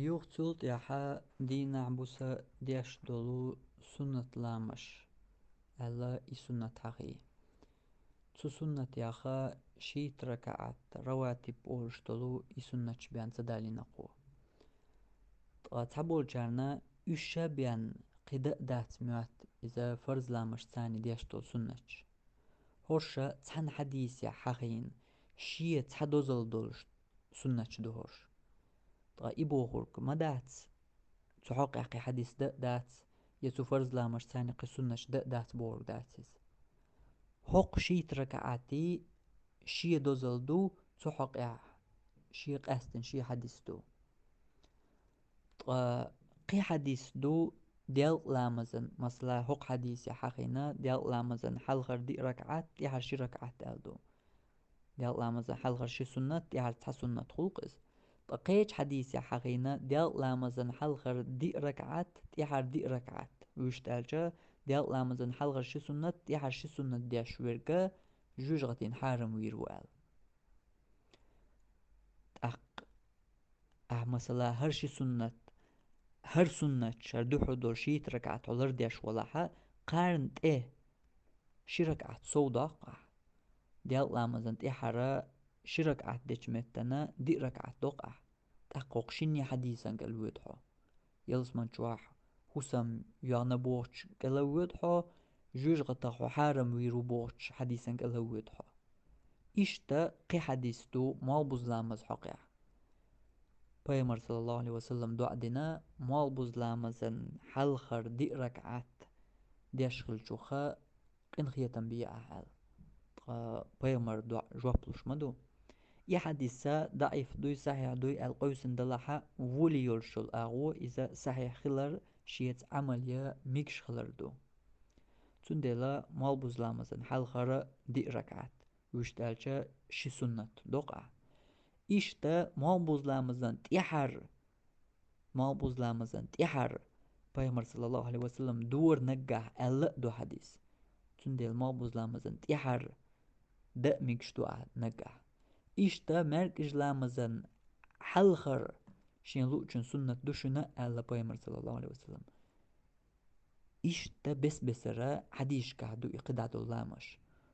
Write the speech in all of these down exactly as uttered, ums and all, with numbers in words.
Юха цул тӀаьхьа дийнахь-буса деш долу суннат ламаш аьлла, и суннат хьахий. Цу суннатех шийтта ракаӀат, раватиб олуш долу, и суннаташ бен ца далийна кхо. Ткъа цхьаболчарна уьш ша бен кхин дан а дац моьтту иза фарз ламашца цхьаьна деш долу суннаташ. ХӀорш цхьана хьадисехь хьахийна, шен цхьа дозалла долуш суннаташ ду хӀорш. Ткъа и бохург ма дац, цу хьокъехь кхин хьадис дан а дац, я цу фарз ламашца цхьаьна кхин суннаташ дан а дац бохург дац иза. ХӀокху шийтта ракаӀатий шен дозалла ду, цу хьокъехь шен къаьстина шен хьадис ду. Ткъа кхин хьадис ду, делкъа ламазан, масала, хӀокху хьадисехь хьахийна, делкъа ламазан хьалхара диъ ракаӀат, тӀаьхьара ши ракаӀат аьлла ду. Делкъа ламазан хьалхара ши суннат, тӀаьхьара цхьа суннат хуьлу-кх иза. Ткъа кхечу хьадисехь хьахийна, делкъа ламазан хьалхара диъ ракаӀат, тӀаьхьара диъ ракаӀат. Вуьшта аьлча, делкъа ламазан хьалхара ши суннат, тӀаьхьара ши суннат деш верг жоьжахатин хьарам вийр ву аьлла. ТӀаккха ахь, масала, хӀара ши суннат, хӀара суннат, хӀара дуьхьал долу шийтта ракаӀат хьо лардеш валахь, кхарна тӀе ши ракаӀат сов доккху ахь. Делкъа ламазан тӀаьхьара ши ракаӀат дечу меттана диъ ракаӀат доккху ахь. ТӀаккха хӀокху шинне хьадисан кӀел воьду хьо. Ялсамани чохь хӀусам йогӀна бохучу кӀел а воьду хьо, жоьжахатах хьо хьарам вийр ву бохучу хьадисан кӀел а воьду хьо. Иштта кхин хьадис ду малхбуза ламаз хьокъехь. Пайхамар, саллаллаху Ӏалайхи ва саллам, доӀа дина, малхбуза ламазан хьалхара диъ ракаӀат деш хилчуха, къинхетам бе ахь аьлла. Ткъа пайхамар доӀа жоп луш ма ду. И хьадис даӀиф дуй, сахьихь дуй аьлла къевсина далахь, вули йолуш йолу агӀо иза сахьихь хилар, шеца Ӏамал ян мегаш хилар ду. Цундела малхбуза ламазан хьалхара диъ ракаӀат, вуьшта аьлча ши суннат доккху ахь. Иштта малхбуза ламазан тӀаьхьара, малхбуза ламазан тӀаьхьара пайхамар, саллаллаху Ӏалайхи ва саллам, дора наггахь аьлла а ду хьадис. Цундела малхбуза ламазан тӀаьхьара дан а мегаш ду ахь наггахь. Иштта маьркӀажа ламазан хьалхара шен луучун суннат ду шуна а аьлла пайхамар, саллаллаху Ӏалайхи ва саллам. Иштта бес-бесара хьадисашкахь ду и кхидӀа долу ламаш.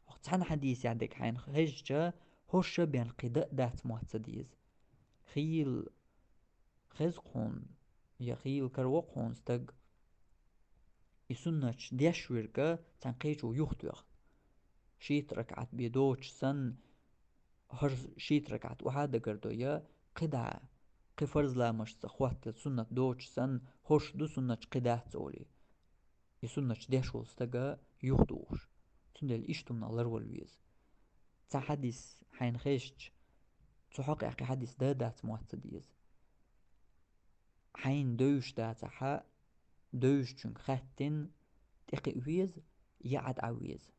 ХӀокху цхьана хьадисехь дерг хьайна хезча, хӀорш бен кхин дан а дац мотт ца деза. Хийла хеза-кх хьуна, я хийла караво-кх хьуна стаг, и суннаташ деш верг цхьана кхечо юхатоьхна. Шийтта ракаӀат бен доцуш санна, хӀара шийтта ракаӀат охьа а дагардо, я кхидӀа, кхин фарз ламашца хӀоттал суннат доцуш санна, хӀорш ду суннаташ, кхин дац олий, и суннаташ деш волу стаг юхадухуш. Цундела иштта хӀуманах ларвала веза. Цхьа хьадис хьайна хезча, цу хьокъехь кхин хьадис дан а дац мотт ца деза. Хьайна девзаш дацахь, девзачуьнга хаьттина, тӀекхиа веза, я Ӏад Ӏа веза.